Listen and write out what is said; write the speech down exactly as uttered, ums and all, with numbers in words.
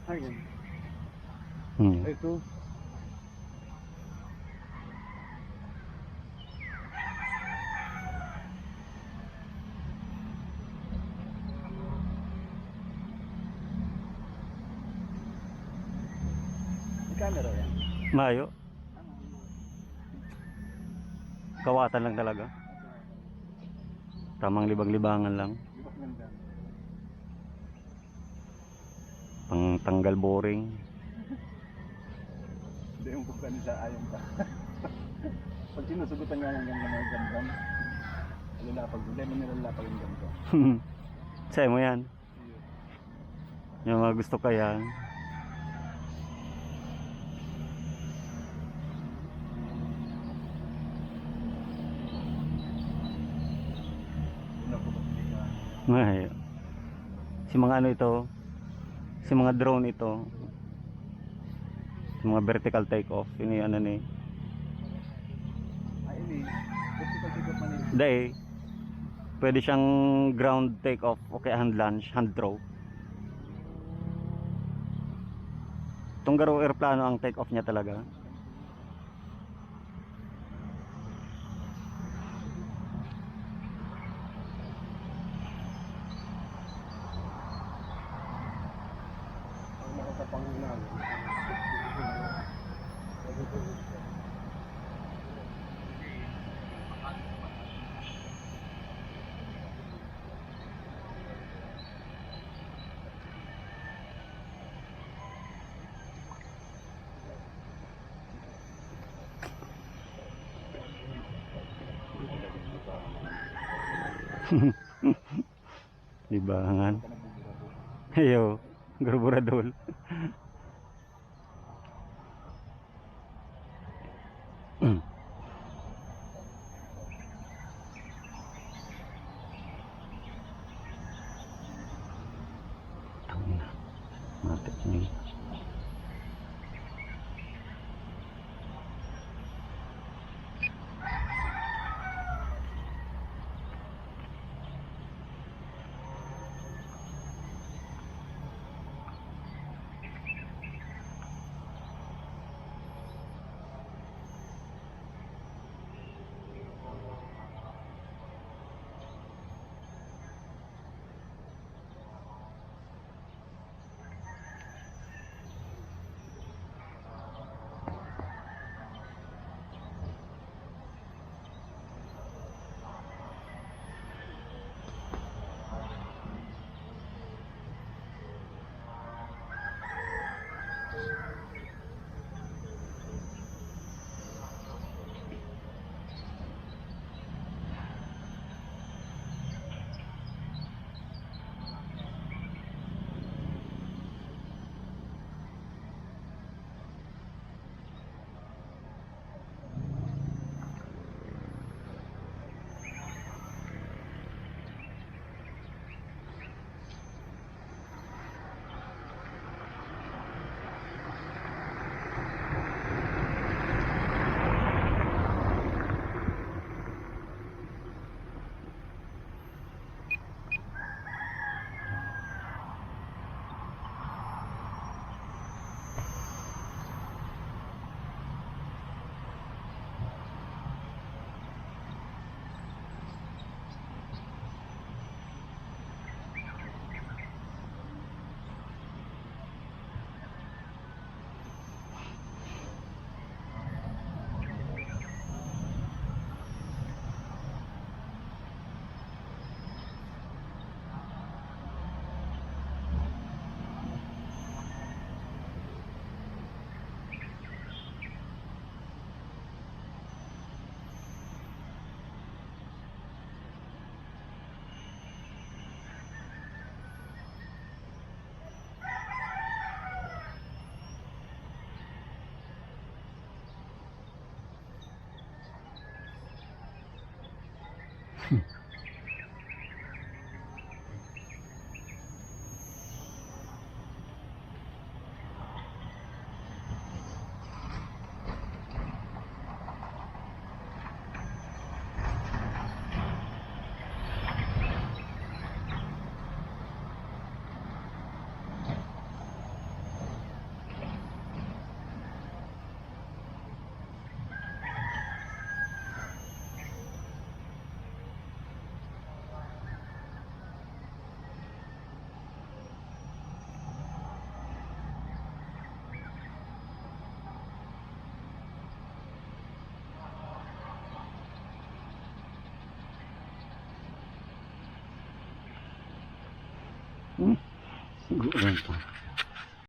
Ayun. Hmm. Ito. May camera yan. Mayo. Kawatan lang talaga. Tamang libang-libangan lang. Libang-libangan. Pangtanggal boring. Hindi, yung pagka nila, ayaw pa. Pag sinusugutan nga lang yung mga gamgam, lalapag, hindi mo nilalapag yung gamgam. Sa'yo mo yan. Yung mga gusto ka yan. Ay, si mga ano ito, si mga drone ito, si mga vertical take off, ini ano ni. Ay, ini. Vertical take off man ini. Dai, pwede siyang ground take off o kaya hand launch, hand throw. Itong garo eroplano ang take off niya talaga. Ang mga kapanginalan. Libangan. Ayo, gurburadol. Tangina. Matik na yun. Hmm? Siguro pa.